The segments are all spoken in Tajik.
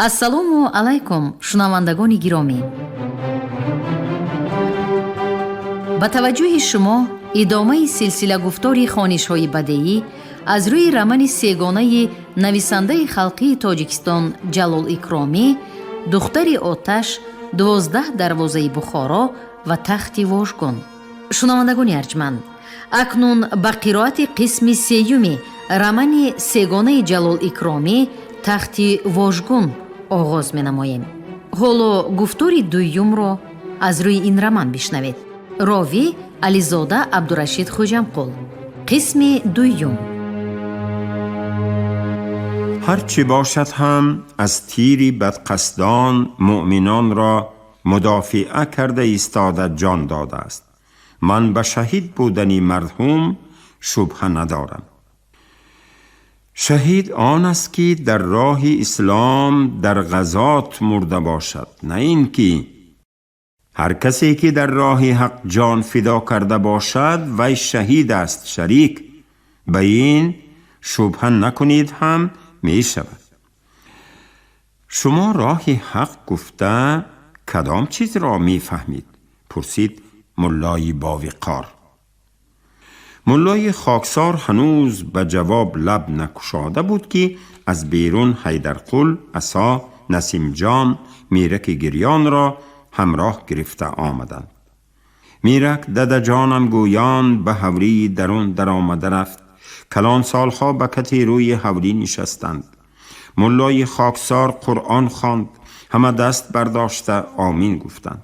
Ассалому алайкум, шунавандагони гиромӣ. Ба таваҷҷӯҳи шумо идомаи силсилагуфтори хонишҳои бадеӣ аз рӯи романи сегонаи нависандаи халқии Тоҷикистон Ҷалол Икромӣ «Духтари оташ», «12 дарвозаи Бухоро» ва «Тахти вожгун». Шунавандагони арҷманд, акнун ба қироати қисми сеюми романи сегонаи Ҷалол Икромӣ «Тахти вожгун» оғоз менамоем. Ҳоло гуфтори дуюмро аз рӯи ин роман бишнавед. Ровӣ Ализода Абдурашид Хуҷамқул. Қисми дуюм. Ҳарчи бошад ҳам, аз тири бадқасдон муъминонро мудофиа карда истода ҷон додааст. Ман ба шаҳид будани марҳум шубҳа надорам. Шаҳид он аст, ки дар роҳи ислом дар ғазот мурда бошад, на ин ки ҳар касе ки дар роҳи ҳақ ҷон фидо карда бошад, вай шаҳид аст. Шарик, ба ин шубҳа накунед ҳам мешавад. Шумо роҳи ҳақ гуфта кадом чизро мефаҳмид? Пурсид муллои бовиқор. Муллои хоксор ҳанӯз ба ҷавоб лаб накушода буд, ки аз берун Ҳайдарқул, Асо, Насимҷон, Мираки гирёнро ҳамроҳ гирифта омаданд. Мирак дадаҷонам гӯён ба ҳавлии дарун даромада рафт. Калонсолҳо ба кати рӯи ҳавлӣ нишастанд. Муллои хоксор Қуръон хонд, ҳама даст бардошта омин гуфтанд.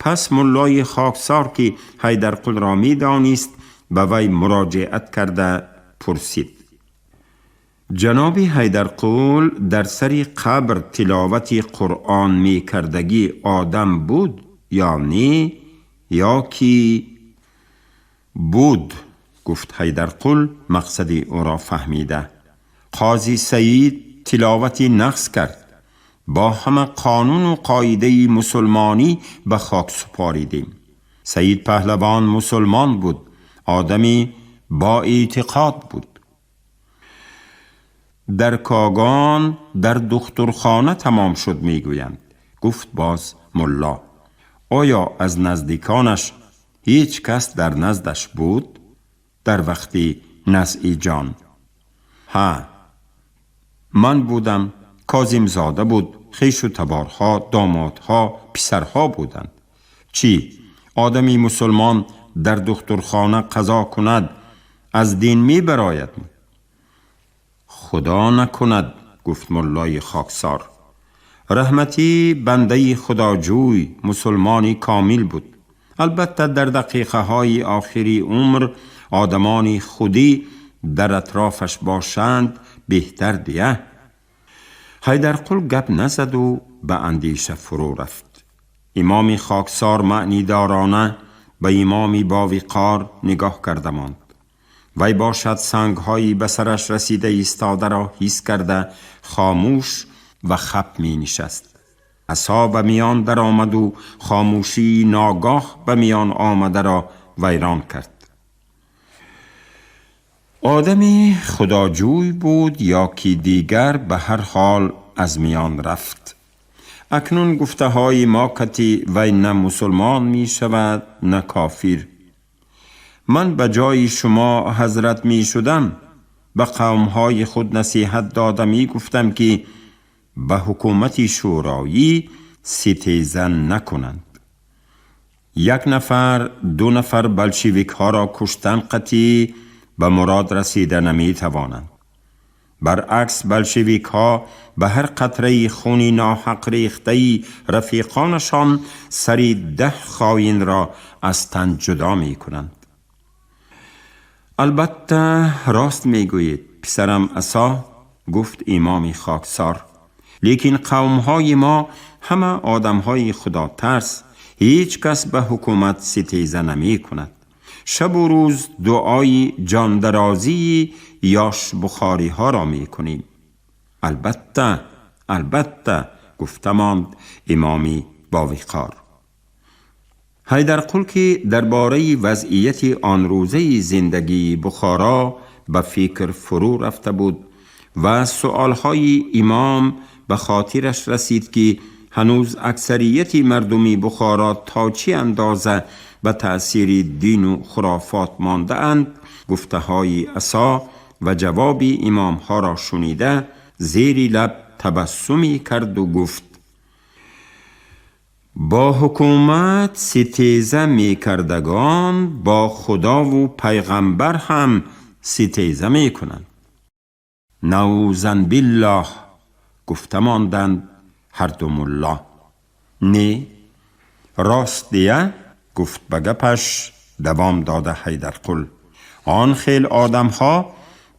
Пас муллои хоксор, ки Ҳайдарқулро медонист, ба вай муроҷиат карда пурсид: ҷаноби Ҳайдарқул, дар сари қабр тиловати Қуръон мекардагӣ одам буд ё не, ё ки буд? Гуфт Ҳайдарқул, мақсади ӯро фаҳмида. Қози Саид тиловати нағз кард. Бо ҳама қонуну қоидаи мусулмонӣ ба хок супоридем. Саид Паҳлавон мусулмон буд, одами боэътиқод буд. Дар Когон дар духтурхона тамом шуд, мегӯянд. Гуфт боз мулло: оё аз наздиконаш ҳеҷ кас дар наздаш буд дар вақти назъи ҷон? Ҳа, ман будам, Козимзода буд, хешу таборҳо, домодҳо, писарҳо буданд. Чӣ, одами мусулмон дар духтурхона қазо кунад, аз дин мебарояд? Худо накунад, гуфт муллои хоксор. Раҳматӣ бандаи худоҷӯй, мусулмони комил буд. Албатта, дар дақиқаҳои охири умр одамони худӣ дар атрофаш бошанд, беҳтар дия. Ҳайдарқул гап назаду ба андеша фурӯ рафт. Имоми хоксор маънидорона ба имоми бовиқор нигоҳ карда монд. Вай бошад, сангҳои ба сараш расида истодаро ҳис карда, хомӯш ва хап менишаст. Асо ба миён даромаду хомӯшии ногоҳ ба миён омадаро вайрон кард. Одами худоҷӯй буд ё ки дигар, ба ҳар ҳол аз миён рафт. Акнун гуфтаҳои мо кати вай на мусулмон мешавад, на кофир. Ман ба ҷои шумо ҳазрат мешудам, ба қавмҳои худ насиҳат дода мегуфтам, ки ба ҳукумати шӯроӣ ситеза накунанд. Як нафар, ду нафар болшевикҳоро куштан қатъӣ ба мурод расида наметавонанд. Баръакс, болшевикҳо ба ҳар қатраи хуни ноҳақ рехтаи рафиқонашон сари 10 хоинро аз тан ҷудо мекунанд. Албатта, рост мегӯед, писарам Асо, гуфт имоми хоксор. Лекин қавмҳои мо ҳама одамҳои худотарс, ҳеҷ кас ба ҳукумат ситеза намекунад. Шабу рӯз дуои ҷондарозии ёш бухориҳоро мекунем. Албатта, албатта, гуфта монд имоми бовиқор. Ҳайдарқул, ки дар бораи вазъияти он рӯзаи зиндагии Бухоро ба фикр фурӯ рафта буд, و سؤالهای امام به خاطرش رسید که هنوز اکثریت مردمی بخارا تا چه اندازه به تأثیر دین و خرافات مانده اند، گفته های عصا و جواب امام ها را شنیده زیر لب تبسمی کرد و گفت: با حکومت ستیزه می کردگان با خدا و پیغمبر هم ستیزه می کنند. نعوذا بالله، گفته ماندند هر دو ملا. نه راست دیه، گفت به گپش دوام داده حیدرقل، آن خیل آدم ها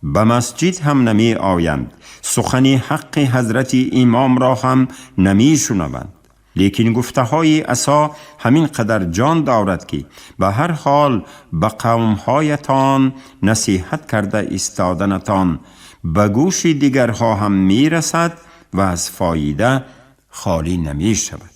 به مسجد هم نمی آیند، سخن حق حضرت امام را هم نمی شنوند. لیکن گفته های عصا همین قدر جان دارد که به هر حال به قومهایتان نصیحت کرده ایستادنتان به گوش دیگرها هم می رسد و از فایده خالی نمی شود.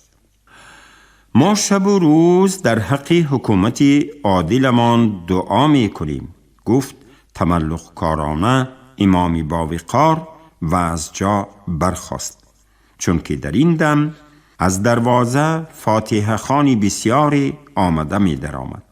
ما شب و روز در حق حکومت عادلمان دعا می کنیم، گفت تملق کارانه امامی باوقار و از جا برخاست، چون که در این دم از دروازه فاتحه خوانی بسیاری آمده می درآمد.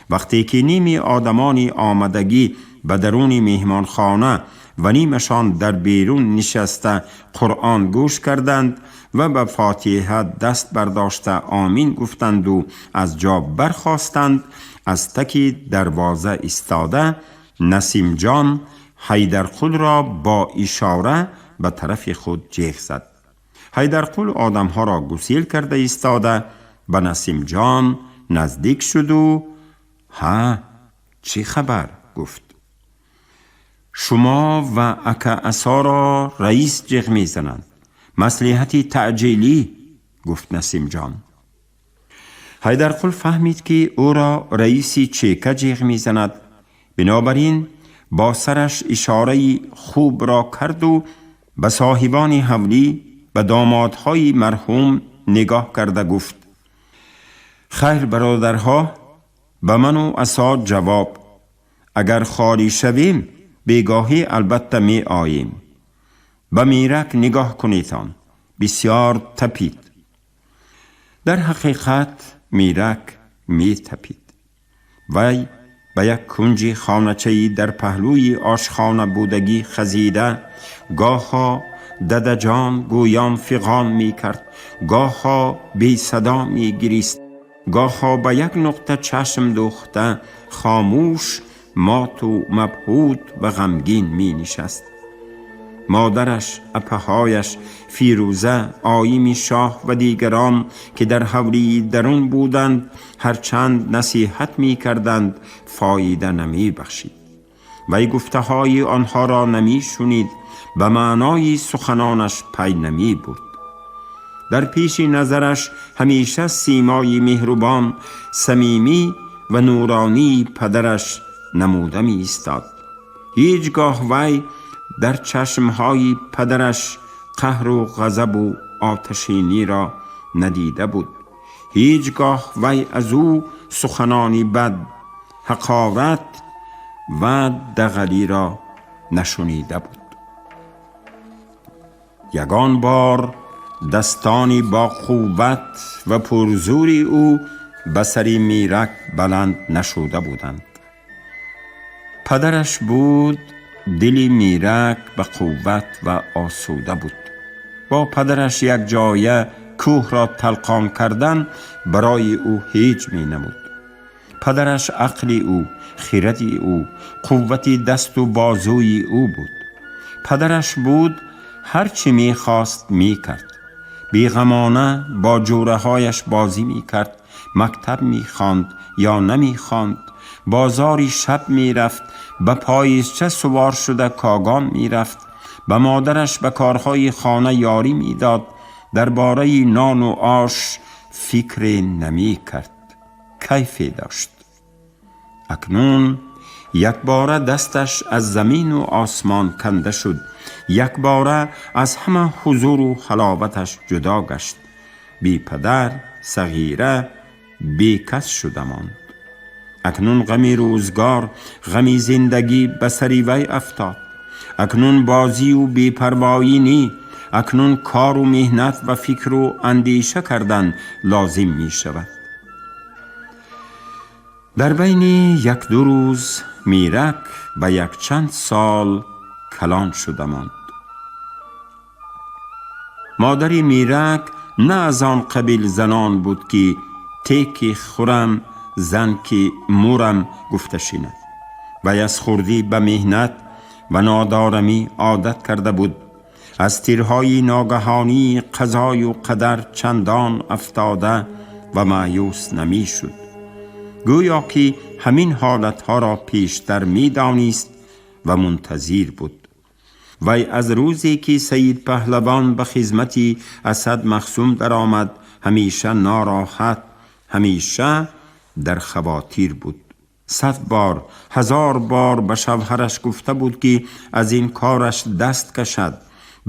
وقتی که نیمی آدمانی آمدگی به درون مهمانخانه و نیمشان در بیرون نشسته قرآن گوش کردند و به فاتحه دست برداشته آمین گفتند و از جا برخاستند، از تک دروازه ایستاده نسیم جان حیدرقل را با اشاره به طرف خود جیغ زد. حیدرقل آدمها را گسیل کرده ایستاده به نسیم جان نزدیک شد و ها چی خبر؟ گفت. شما و اکا عصا را رئیس جیغ میزنند، مصلحت تعجیلی، گفت نسیم جان. حیدرقل فهمید که او را رئیس چیکه جیغ میزند، بنابراین با سرش اشاره خوب را کرد و به صاحبان حولی و دامادهای مرحوم نگاه کرده گفت: خیر برادرها، به من و عصا جواب، اگر خالی شویم بیگاهی البته می آییم. به میرک نگاه کنیتان، بسیار تپید. در حقیقت میرک می تپید. وی به یک کنج خانه‌چه‌ای در پهلوی آشخانه بودگی خزیده، گاها دده جان گویان فغان می کرد، گاها بی صدا می گریست، گاها به یک نقطه چشم دوخته خاموش، مات و مبهوت و غمگین می نشست. مادرش، اپهایش، فیروزه، آییم شاه و دیگران که در حولی درون بودند هرچند نصیحت می کردند فایده نمی بخشید. وی گفته های آنها را نمی شنید، به معنای سخنانش پی نمی برد. در پیش نظرش همیشه سیمای مهربان، صمیمی و نورانی پدرش نموده می ایستاد. هیچگاه وی در چشمهای پدرش قهر و غضب و آتشینی را ندیده بود. هیچگاه وی از او سخنانی بد، حقارت و دغلی را نشنیده بود. یگان بار دستانی با قوت و پرزوری او به سر میرک بلند نشده بودند. پدرش بود، دل میرک به قوت و آسوده بود. با پدرش یک جایه کوه را تلقان کردن برای او هیچ می نمود. پدرش عقل او، خیرت او، قوت دست و بازوی او بود. پدرش بود، هر چی می خواست می کرد. بیغمانه با جوره هایش بازی می کرد، مکتب می خواند یا نمی خواند، بازاری شب می رفت، به پاییزچه سوار شده کاگان می رفت، به مادرش به کارهای خانه یاری می داد، درباره نان و آش فکر نمی کرد، کیفی داشت. اکنون یک باره دستش از زمین و آسمان کنده شد، یک باره از همه حضور و حلاوتش جدا گشت. بی پدر، صغیره، بی کس شده ماند. اکنون غمی روزگار، غمی زندگی به سر وی افتاد. Акнун бозию бепарвоӣ нӣ, акнун кору меҳнат ва фикру андеша кардан лозим мешавад. Дар байни як-ду рӯз Мирак ба якчанд сол калон шуда монд. Модари Мирак на аз он қабил занон буд, ки теки хӯрам, зан ки мурам гуфта шинад. Вай аз хурдӣ ба меҳнат ва нодорамӣ одат карда буд. Аз тирҳои ногаҳонии қазою қадар чандон афтода ва маъюс намешуд. Гӯё ки ҳамин ҳолатҳоро пештар медонист ва мунтазир буд. Вай аз рӯзе ки Саид Паҳлавон ба хизмати Асад Махсум даромад, ҳамеша нороҳат, ҳамеша дар хавотир буд. 100 бор, 1000 бор ба шавҳараш гуфта буд, ки аз ин кораш даст кашад.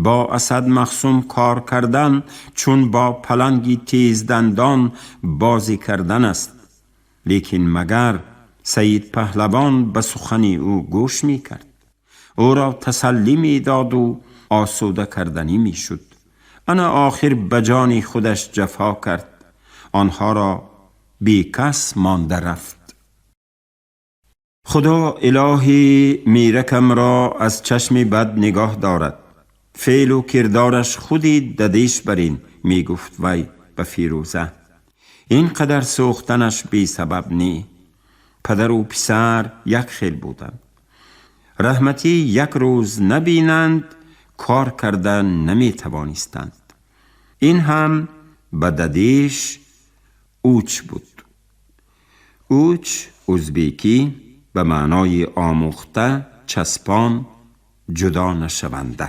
Бо Асад Махсум кор кардан чун бо паланги тездандон бозӣ кардан аст. Лекин магар Саид Паҳлавон ба сухани ӯ гӯш мекард? Ӯро тасаллӣ медоду осуда карданӣ мешуд. Ана охир ба ҷони худаш ҷафо кард, онҳоро бекас монда рафт. Худо илоҳӣ Миракамро аз чашми бад нигоҳ дорад. Феълу кирдораш худи дадеш барин, мегуфт вай ба Фирӯза. Ин қадар сӯхтанаш бесабаб не. Падару писар як хел буданд. Раҳматӣ як рӯз набинанд, кор карда наметавонистанд. Ин ҳам ба дадеш уч буд. Уч узбекӣ ба маънои омӯхта, часпон, ҷудо нашаванда.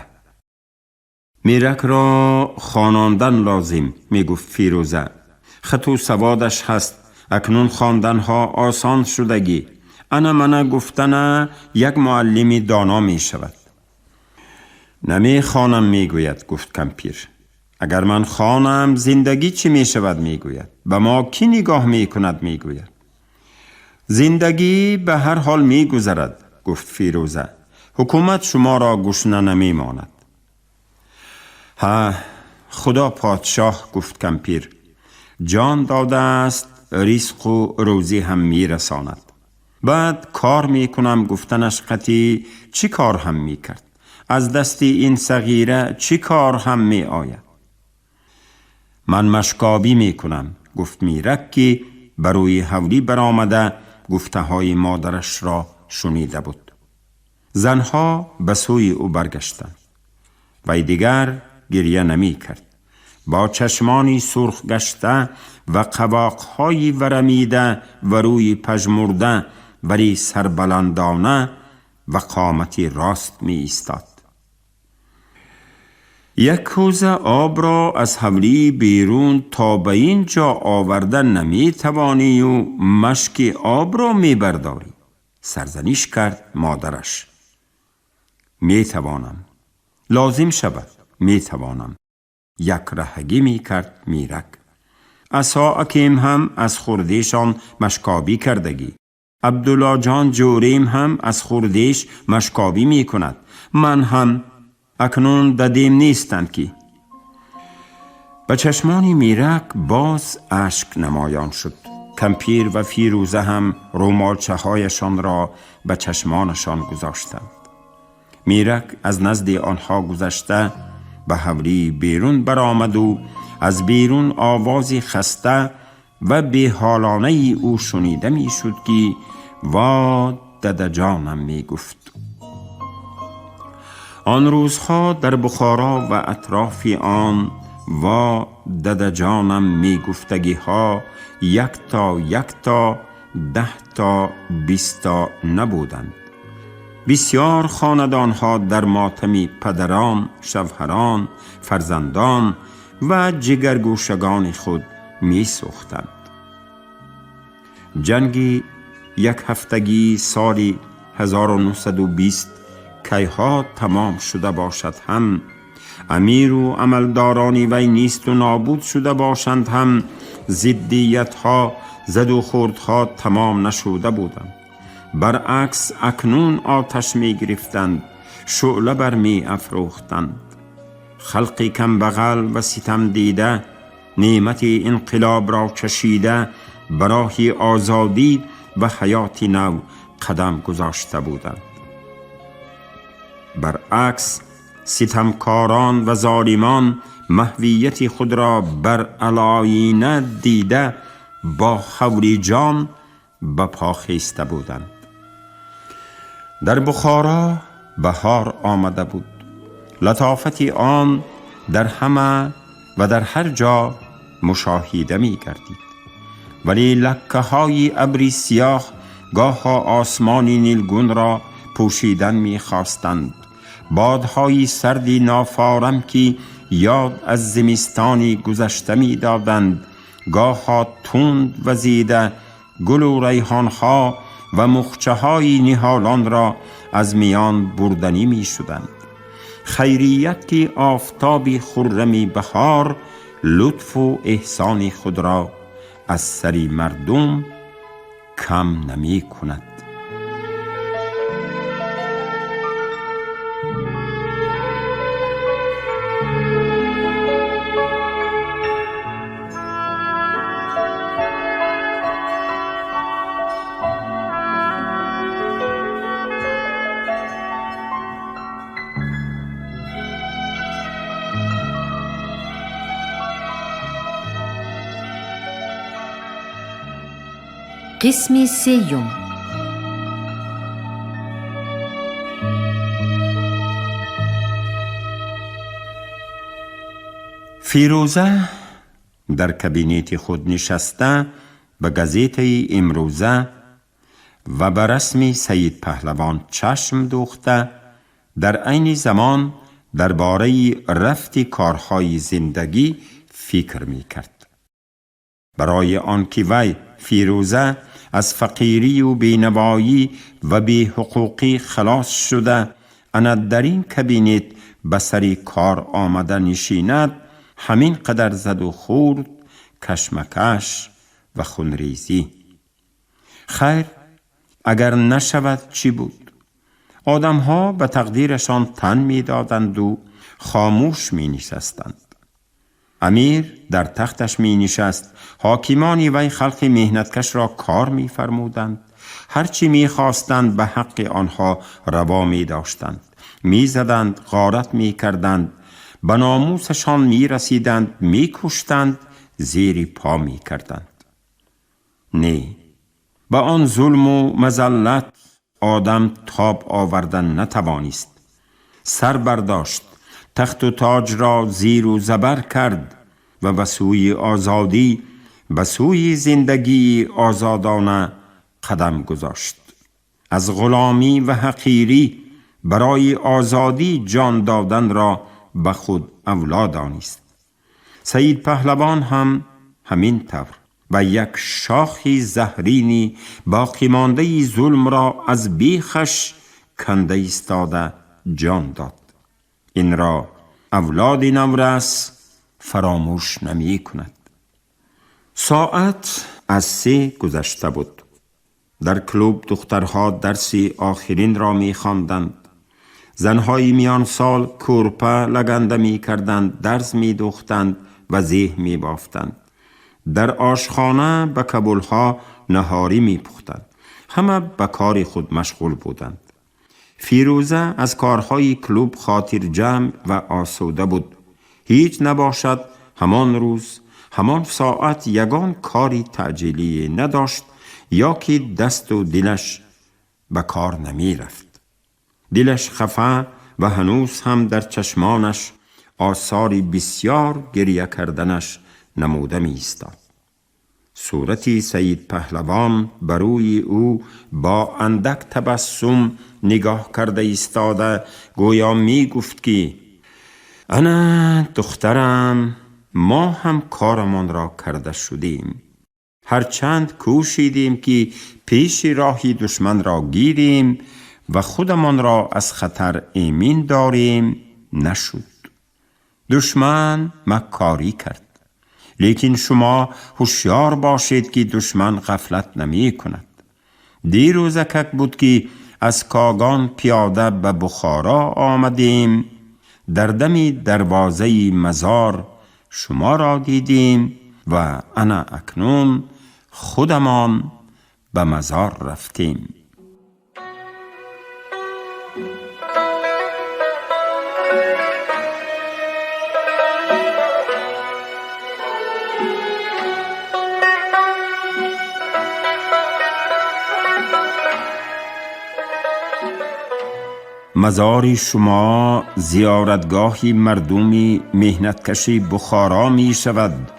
Миракро хонондан лозим, мегуфт Фирӯза. Хату саводаш ҳаст, акнун хонданҳо осон шудагӣ. Ана мана гуфтана як муаллими доно мешавад. Намехонам мегӯяд, гуфт кампир. Агар ман хонам, зиндагӣ чӣ мешавад, мегӯяд. Ба мо кӣ нигоҳ мекунад, мегӯяд. Зиндагӣ ба ҳар ҳол мегузарад, гуфт Фирӯза. Ҳукумат шуморо гушна намемонад. Ҳа, Худо подшоҳ, гуфт кампир. Ҷон додааст, ризқу рӯзӣ ҳам мерасонад. Баъд кор мекунам гуфтанаш қатӣ чӣ кор ҳам мекард? Аз дасти ин сағира чӣ кор ҳам меояд? Ман машкобӣ мекунам, гуфт Мирак, ки ба рӯи ҳавлӣ баромада гуфтаҳои модарашро шунида буд. Занҳо ба сӯи ӯ баргаштанд. Вай дигар гирья намекард. Бо чашмони сурх гашта ва қавоқҳои варамида ва рӯи пажмурда, вале сарбаландона ва қомати рост меистод. Як кӯза обро аз ҳавлии берун то ба ин ҷо оварда наметавонию машки обро мебардорӣ, сарзаниш кард модараш. Метавонам, лозим шавад метавонам, якраҳагӣ мекард Мирак. Асо акем ҳам аз хурдешон машкобӣ кардагӣ. Абдуллоҷон ҷӯрем ҳам аз хурдеш машкобӣ мекунад. Ман ҳам акнун дадем нестанд ки. Ба чашмони Мирак боз ашк намоён шуд. Кампир ва Фирӯза ҳам рӯмолчаҳояшонро ба чашмонашон гузоштанд. Мирак аз назди онҳо гузашта ба ҳавлии берун баромаду аз берун овози хаста ва беҳолонаи ӯ шунида мешуд, ки ва дадаҷонам мегуфт. Он рӯзҳо дар Бухоро ва атрофи он ва дадаҷонам мегуфтагиҳо як то як то, 10 то, 20 то набуданд. Бисёр хонадонҳо дар мотами падарон, шавҳарон, фарзандон ва ҷигаргӯшагони худ месӯхтанд. Ҷанги якҳафтагии соли 1920 кайҳо тамом шуда бошад ҳам, амиру амалдорони вай несту нобуд шуда бошанд ҳам, зиддиятҳо, заду хӯрдҳо тамом нашуда буданд. Баръакс, акнун оташ мегирифтанд. شعله بر می افروختند. خلقی کم بغل و ستم دیده، نعمت انقلاب را چشیده، برای آزادی و حیات نو قدم گذاشته بودند. برعکس ستمکاران و ظالمان محویت خود را بر علایینه دیده با خوری جان به پا خیسته بودند. در بخارا بهار آمده بود. لطافت آن در همه و در هر جا مشاهده می گردید. ولی لکه های ابری سیاه گاه آسمان نیلگون را پوشیدن می خواستند. بادهای سردی نافارم که یاد از زمستانی گذشته می دادند، گاها تند وزیده گل و ریحانها و مخچه های نهالان را از میان بردنی می شدند. خیریت که آفتاب خرم بهار لطف و احسان خود را از سری مردم کم نمی کند. قسم سیوم. فیروزه در کابینت خود نشسته به گزیته امروزه و به رسم سید پهلوان چشم دوخته، در عین زمان درباره رفت کارهای زندگی فکر می کرد. برای آنکه وی فیروزه از فقیری و بینوایی و بی‌حقوقی خلاص شده انا در این کابینت به سر کار آمده نشیند، همین قدر زد و خورد، کشمکش و خونریزی. خیر، اگر نشود چی بود؟ آدمها به تقدیرشان تن می دادند و خاموش می نشستند. امیر در تختش می نشست، حاکمانی وی خلق مهنتکش را کار می فرمودند، هرچی می خواستند به حق آنها روا می داشتند، می زدند، غارت می کردند، به ناموسشان می رسیدند، می کشتند، زیر پا می کردند. نه، به آن ظلم و مذلت آدم تاب آوردن نتوانست. سر برداشت، تخت و تاج را زیر و زبر کرد و به سوی آزادی، به سوی زندگی آزادانه قدم گذاشت. از غلامی و حقیری برای آزادی جان دادن را به خود اولا دانست. سید پهلوان هم همین طور و یک شاخی زهرینی باقی مانده ظلم را از بیخش کنده ایستاده جان داد. این را اولاد نورس فراموش نمی کند. ساعت از 3 گذشته بود. در کلوب دخترها درس آخرین را می خواندند. زنهای میان سال کورپه لگنده می کردند، درز می دوختند و زیه می بافتند. در آشخانه به کبولها نهاری می پختند. همه به کار خود مشغول بودند. فیروزه از کارهای کلوب خاطر جمع و آسوده بود. هیچ نباشد همان روز همان ساعت یگان کاری تعجیلی نداشت یا که دست و دلش به کار نمی رفت. دلش خفه و هنوز هم در چشمانش آثاری بسیار گریه کردنش نموده می ایستاد. صورت سید پهلوان بروی او با اندک تبسم نگاه کرده ایستاده، گویا می گفت که انا دخترم، ما هم کارمان را کرده شدیم. هرچند کوشیدیم که پیش راهی دشمن را گیریم و خودمان را از خطر ایمن داریم، نشد. دشمن مکاری کرد. لیکن شما هوشیار باشید که دشمن غفلت نمی کند. دیروز اکک بود که از کاغان پیاده به بخارا آمدیم، در دم دروازه مزار شما را دیدیم و انا اکنون خودمان به مزار رفتیم. مزار شما زیارتگاهی مردمی مهنتکش بخارا می شود،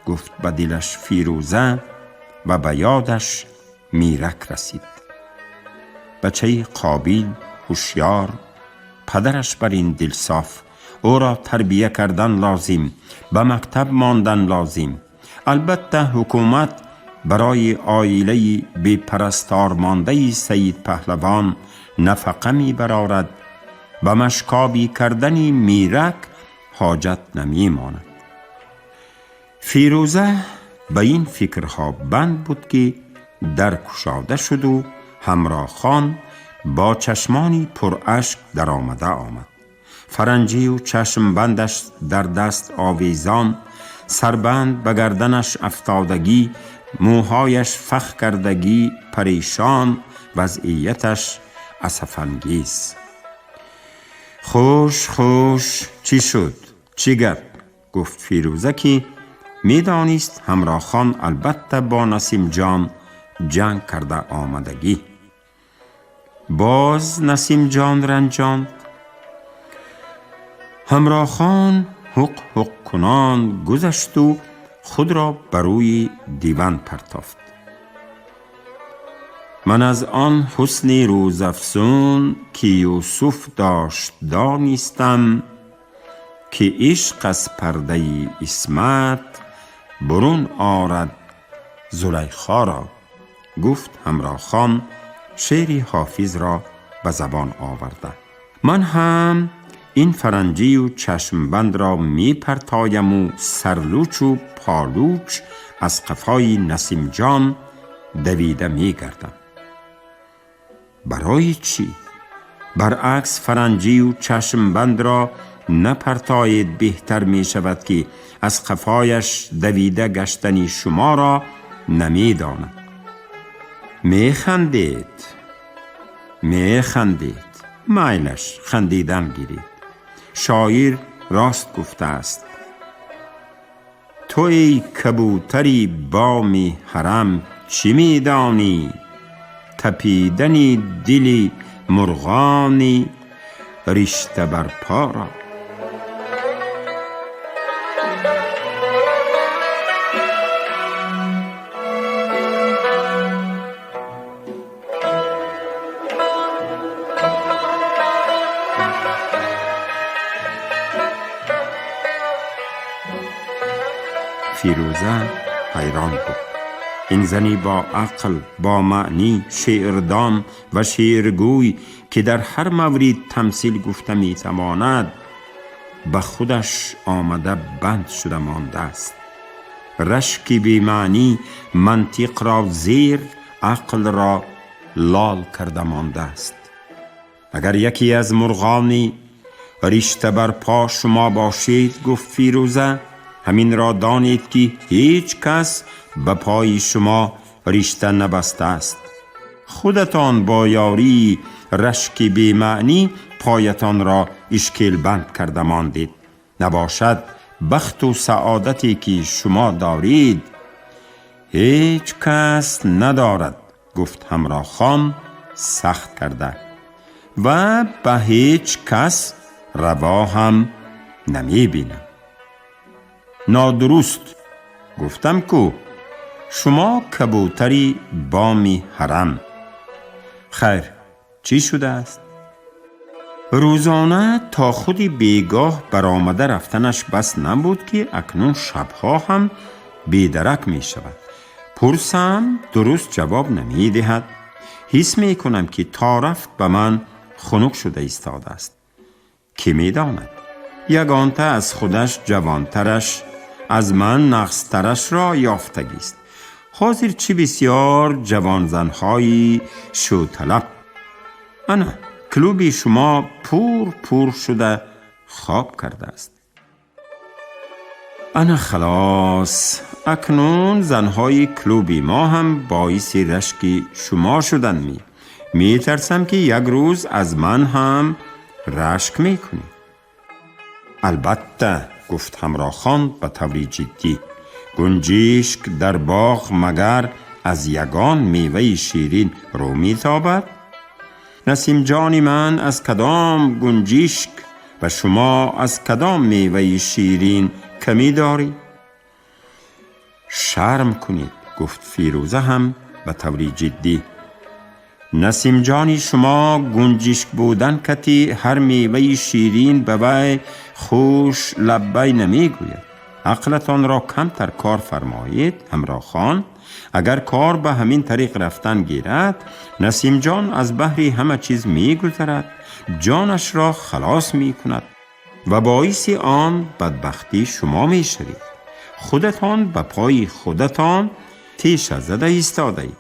گفت به دلش فیروزه و به یادش میرک رسید. بچه قابیل هوشیار، پدرش بر این دل صاف، او را تربیه کردن لازم، به مکتب ماندن لازم. البته حکومت برای عائله بی پرستار مانده سید پهلوان نفقه می برارد، به مشکابی کردن میرک حاجت نمی ماند. فیروزه به این فکرها بند بود که در کشاده شد و همراه خان با چشمانی پر اشک در آمده آمد. فرنجی و چشم بندش در دست آویزان، سربند به گردنش افتادگی، موهایش فخ کردگی، پریشان، وضعیتش اسف‌انگیز. خوش خوش، چی شد؟ چی گپ؟ گفت فیروزه که میدانست همراه خان البته با نسیم جان جنگ کرده آمدگی. باز نسیم جان رنجاند. همراه خان حق حق کنان گذشت و خود را بر روی دیوان پرتافت. من از آن حسن روزافزون که یوسف داشت دانستم، که عشق از پرده عصمت برون آرد زلیخا را. گفت همراه خان شعر حافظ را به زبان آورده. من هم این فرنجی و چشمبند را می پرتایم و سرلوچ و پالوچ از قفای نسیم جان دویده می گردم. برای چی؟ برعکس فرنجی و چشمبند را نپرتاید، بهتر می شود که از قفایش دویده گشتنی شما را نمی داند. می خندید، می خندید، میلش خندیدن گیرید. شاعر راست گفته است: تو ای کبوتری بامی حرم چی می دانی، تپیدن دل مرغانی رشته بر پا را. فیروزه حیران بود. این زنی با عقل، با معنی، شعردان و شعرگوی که در هر مورد تمثیل گفته میتواند، به خودش آمده بند شده مانده است. رشک بی معنی منطق را زیر، عقل را لال کرده مانده است. اگر یکی از مرغانی رشته بر پا شما باشید، گفت فیروزه، همین را دانید که هیچ کس به پای شما رشته نبسته است. خودتان با یاری رشک بی معنی پایتان را اشکیل بند کرده ماندید. نباشد بخت و سعادتی که شما دارید هیچ کس ندارد، گفت همراه خان سخت کرده، و به هیچ کس روا هم نمی بینم. نادرست، گفتم کو شما کبوتری بامی حرم. خیر، چی شده است؟ روزانه تا خودی بیگاه برآمده رفتنش بس نبود که اکنون شبها هم بیدرک می شود. پرسم درست جواب نمی دهد. حس می کنم که تا رفت به من خنک شده ایستاده است. کی می داند؟ یگانته از خودش جوانترش، از من نقصترش را یافتگی است. حاضر چی بسیار جوان زنهای شوطلب. Ана клуби шумо пур пур шуда хоб кардааст. Ана халос, акнун занҳои клуби мо ҳам боиси рашки шумо шуданд. Метарсам, ки як рӯз аз ман ҳам рашк мекунӣ. Албатта, гуфт Ҳамрохон ба таври ҷиддӣ, гунҷишк дар боғ магар аз ягон меваи ширин рӯ метобад? Насимҷони ман аз кадом гунҷишк ва шумо аз кадом меваи ширин камӣ дорӣ? Шарм кунед, гуфт Фирӯза ҳам ба таври ҷиддӣ. Насимҷони шумо гунҷишк будан кати ҳар меваи ширин ба вай хуш лаббай намегӯяд. Ақлатонро камтар кор фармоед, Ҳамрохон. Агар кор ба ҳамин тариқ рафтан гирад, Насимҷон аз баҳри ҳама чиз мегузарад, ҷонашро халос мекунад ва боиси он бадбахтӣ шумо мешавед. Худатон ба пои худатон теша зада истодаед.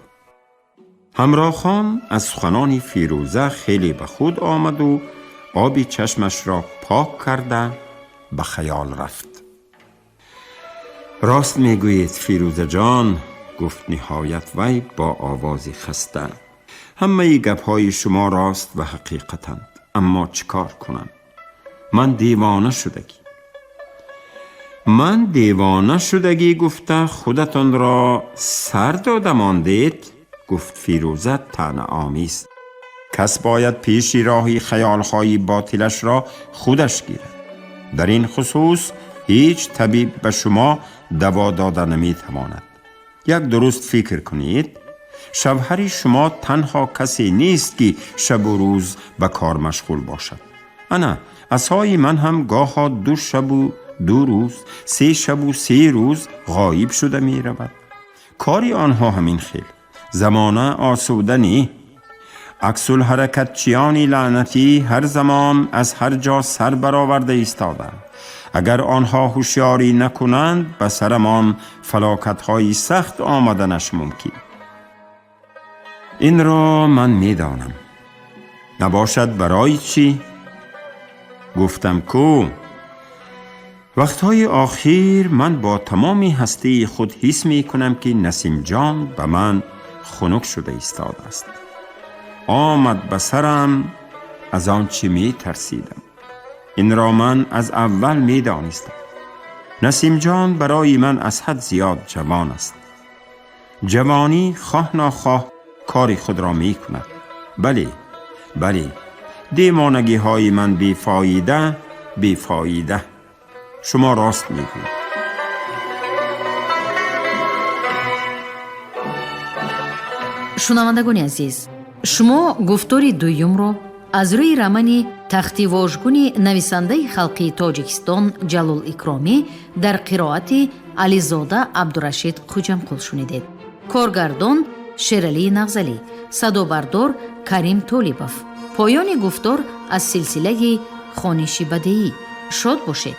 Ҳамрохон аз суханони Фирӯза хеле ба худ омаду оби чашмашро пок карда ба хаёл рафт. Рост мегӯед, Фирӯзаҷон, гуфт ниҳоят вай бо овози хаста. Ҳамаи гапҳои шумо рост ва ҳақиқатанд, аммо чӣ кор кунам? Ман девона шудагӣ. Ман девона шудагӣ гуфта худатонро сар дода мондед, гуфт Фирӯза таънаомез. Кас бояд пеши роҳи хаёлҳои ботилашро худаш гирад. Дар ин хусус ҳеҷ табиб ба шумо даво дода наметавонад. Як дуруст фикр кунед. Шавҳари шумо танҳо касе нест, ки шабу рӯз ба кор машғул бошад. Ана асои ман ҳам гоҳо 2 шабу 2 рӯз, 3 шабу 3 рӯз ғоиб шуда меравад. Кори онҳо ҳамин хел. Замона осуда не. Аксулҳаракатчиёни лаънатӣ ҳар замон аз ҳар ҷо сар бароварда истоданд. Агар онҳо ҳушёрӣ накунанд, ба сарамон фалокатҳои сахт омаданаш мумкин. Инро ман медонам. Набошад, барои чӣ? Гуфтам ку, вақтҳои охир ман бо тамоми ҳастии худ ҳис мекунам, ки Насимҷон ба ман хунук шуда истодааст. Омад ба сарам аз он чӣ метарсидам. Инро ман аз аввал медонистам. Насимҷон барои ман аз ҳад зиёд ҷавон аст. Ҷавонӣ хоҳ нохоҳ кори худро мекунад. Бале, бале, девонагиҳои ман бефоида, бефоида. Шумо рост мегӯед. Шунавандагони азиз, шумо гуфтори дуюмро аз рӯи романи Тахти вожгуни нависандаи халқии Тоҷикистон Ҷалол Икромӣ дар қироати Ализода Абдурашид Хуҷамқул шунидед. Коргардон Шералии Нағзалӣ, садобардор Карим Толибов. Поёни гуфтор аз силсилаи хониши бадеӣ. Шод бошед.